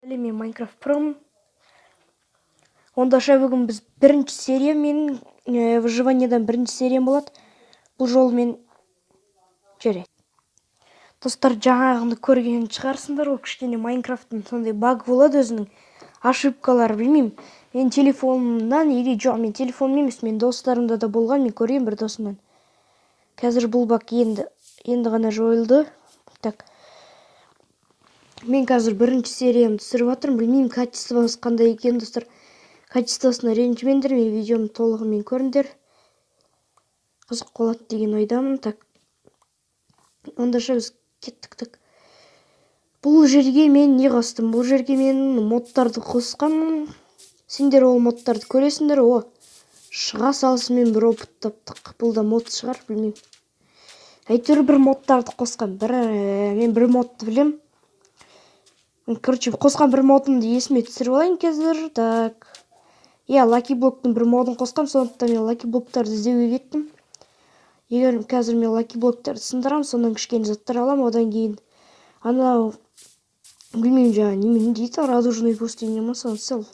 Мен Майнкрафт Пром. Ондаша бүгін біз бірінші серия, менің выживаниедан бірінші сериям болады. Бұл жолы мен, жарайды. Достар, жаңағыны көрген шығарсыңдар, ол кішкене Майнкрафттың сондай баг болады, өзінің ошибкалары, білмеймін. Мен телефонымнан или жоқ, мен телефоным емес, мен достарымда да болған, мен көрген бір досымнан. Қазір бұл баг енді ғана жойылды. Так. Мен қазір бірінші сериямды түсіріп жатырмын, білмеймін, качествосы қандай екенін, достар. Качествосына ренжімеңдер, мен видеомды толығымен көріңдер. Қызық болады деген ойдамын. Так. Ондаша біз кеттік, так. Бұл жерге мен не қостым? Бұл жерге мен модтарды қосқанмын. Сендер ол модтарды көресіңдер. О, шыға салысымен бір опыт таптық. Бұл да мод шығар, білмеймін. Әйтеуір бір модтарды қосқан. Бір, мен бір модты білем. Короче, қосқан бір модымды есіме түсіріп алайын қазір. Так. Иә, Лаки Блоктың бір модын қосқам, сондықтан мен лаки блоктарды іздеуге кеттім. Егер қазір мен лаки блоктарды сындырамын, сонан кішкене заттар аламын, одан кейін анау, білмеймін, жаңағы немене дейді, радужный пустыня ма, соны сол.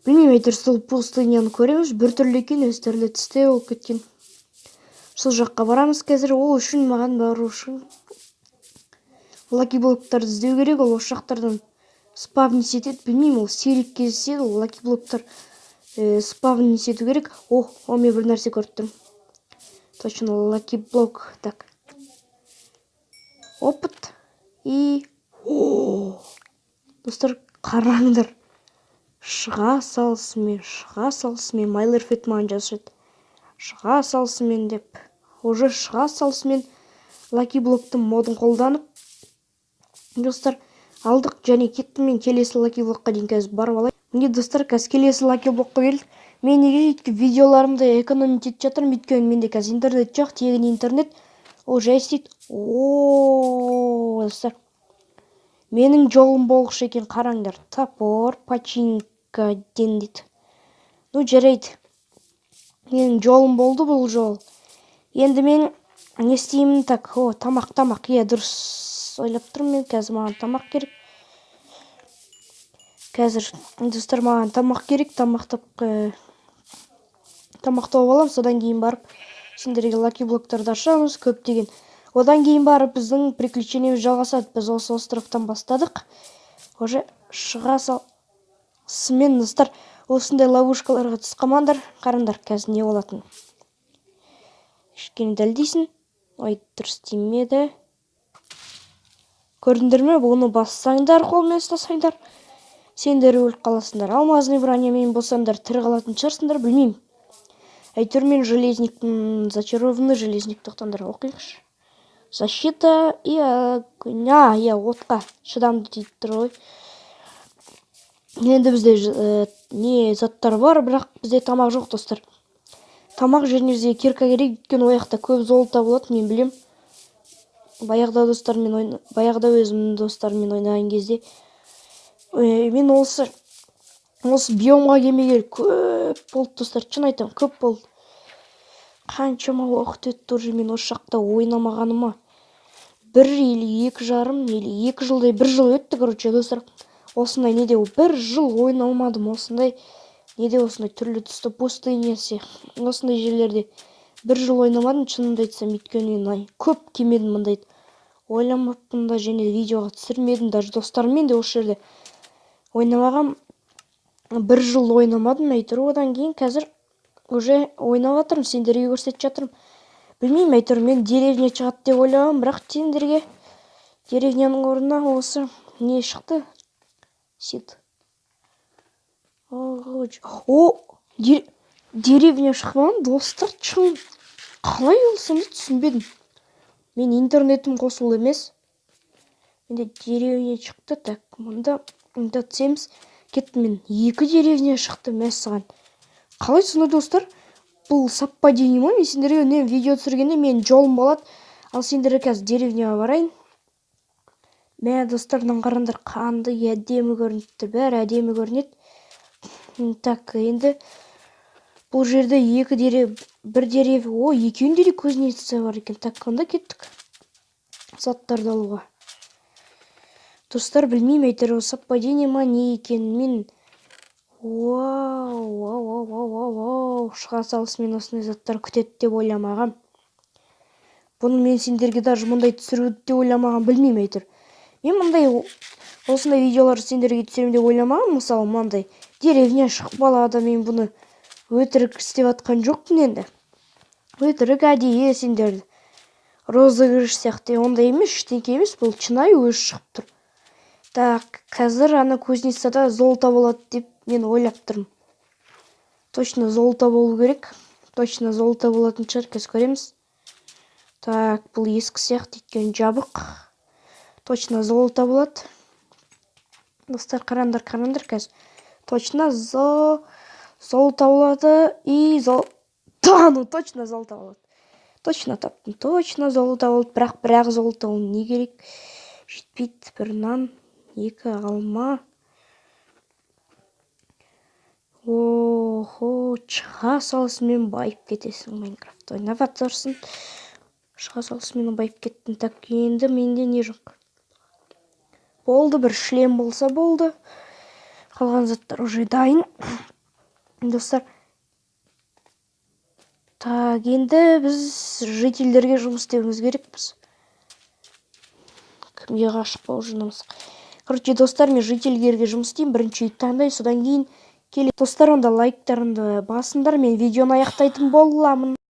Білмеймін, әйтеуір сол пустыняны көреміз, біртүрлі екен, өзі түрлі түсте болып кеткен. Сол жаққа барамыз қазір, ол үшін маған бару үшін лаки блоктарды іздеу керек, ол осы жақтардан спавнить етеді, білмеймін, ол сирек кездеседі, ол лаки блоктар спавнить ету керек. О, о, мен бір нәрсе көріп тұрмын. Точно, лаки блок. Так. Опыт. И... О, достар, қараңдар. Шыға салысымен, шыға салысымен, Майлерфет маған жазып еді. Шыға салысымен деп. Уже шыға салысымен лаки блоктың модын қолданып, достар, алдық және кеттім мен келесі лаки блокқа дейін қазір барып алайын. Міне, достар, қазір келесі лаки блокқа келдік. Мен неге өйтіп видеоларымды экономить етіп жатырмын? Өйткені менде қазір интернет жоқ, тегін интернет. Ол жай істейді. О, достар, менің жолым болғыш екен, қараңдар. Топор, починка ден дейді. Ну, жарайды. Менің жолым болды бұл жол. Енді мен не істеймін? Так, о, тамақ, тамақ. Иә, дұрыс ойлап тұрмын мен. Қазір маған тамақ керек. Қазір, достар, маған тамақ керек. Тамақ тамақ тауып аламын, содан кейін барып сендерге лаки блоктарды ашамыз көптеген. Одан кейін барып біздің приключениеміз жалғасады. Біз осы островтан бастадық. Уже шыға салысымен, достар, осындай ловушкаларға түсіп қалмаңдар. Қараңдар, қазір не болатынын. Кішкене дәлдейсің. Ой, дұрыс тимеді. Көрдіңдер ме? Бұны бассаңдар, қолмен ұстасаңдар, сендер өліп қаласыңдар. Алмазный бронямен болсаңдар, тірі қалатын шығарсыңдар, білмеймін. Әйтеуір мен железниктің, зачарованный железник, тоқтаңдар, оқиықшы. Защита и огня, иә, отқа шыдамды дейді тұр ғой. Енді бізде не заттар бар, бірақ бізде тамақ жоқ, достар. Тамақ және бізге кирка керек, өйткені ол жақта көп золото болады, мен білем. Баяғыда достармен ойна, баяғыда өзімнің достарыммен ойнаған кезде мен осы биомға келмегелі көп болды, достар, шын айтамын, көп болды. Қаншама уақыт өтті уже мен осы жақта ойнамағаныма. Бір или 2,5 или 2 жылдай, бір жыл өтті, короче, достар. Осындай неде бір жыл ойнамадым, осындай неде, осындай түрлі түсті пустыня сияқты осындай жерлерде бір жыл ойнамадым, шынымды айтсам, өйткені мен көп келмедім мындайды, ойламаппын да және видеоға түсірмедім, даже достарыммен де осы жерде ойнамағам. Бір жыл ойнамадым әйтеуір, одан кейін қазір уже ойнап жатырмын, сендерге көрсетіп жатырмын. Білмеймін, әйтеуір мен деревня шығады деп ойлағанмын, бірақ сендерге деревняның орнына осы не шықты? Сид. О, деревня шықпаған, достар, шын қалай ол сонда, түсінбедім. Мен интернетім қосулы емес. Менде деревня шықты. Так, мұнда мында түсеміз. Кеттім мен. Екі деревня шықты, мәссаған. Қалай сонда, достар? Бұл совпадение ма? Мен сендерге үнемі видео түсіргенде менің жолым болады. Ал сендерге қазір деревняға барайын. Мә, достар, мынаны қараңдар, қандай әдемі көрініп тұр. Бәрі әдемі көрінеді. Так, енді бұл жерде екі дерев, бір дерев, о, екеуінде де кузница бар екен. Так, онда кеттік заттарды алуға. Достар, білмеймін, әйтеуір совпадение ма, не екенін. Мен, вау, вау, вау, вау, вау, вау, шыға салысымен осындай заттар күтеді деп ойламағам. Бұны мен сендерге даже мұндай түсіруді де ойламағам. Білмеймін, әйтеуір мен мұндай, осындай видеолар сендерге түсіремін деп ойламағанмын. Мысалы, мынандай деревня шығып қалады. Мен бұны өтірік істеп жатқан жоқпын енді, өтірік, әдейі сендерді розыгрыш сияқты, ондай емес, ештеңке емес, бұл шынайы өзі шығып тұр. Так, қазір ана кузницада золото болады деп мен ойлап тұрмын. Точно золото болу керек, точно золото болатын шығар, қазір көреміз. Так, бұл ескі сияқты, өйткені жабық. Точно золото болады, достар, қараңдар, қараңдар, қазір точно золото болады. И ну, точно золото болады, точно таптым, точно золото болды. Бірақ бір-ақ золото, ол не керек, жетпейді. Бір нан, екі алма. Охо, шыға салысымен байып кетесің, Майнкрафт ойнап жатырсың, шыға салысымен байып кеттің. Так, енді менде не жоқ? Болды, бір шлем болса болды, қалған заттар уже дайын, достар. Так, енді біз жительдерге жұмыс істеуіміз керекпіз. Кімге ғашық болып жүрміз? Короче, достар, мен жительдерге жұмыс істеймін. Бірінші үй таңдаймын, содан кейін келе. Достар, онда лайктарыңды басыңдар, мен видеоны аяқтайтын боламын.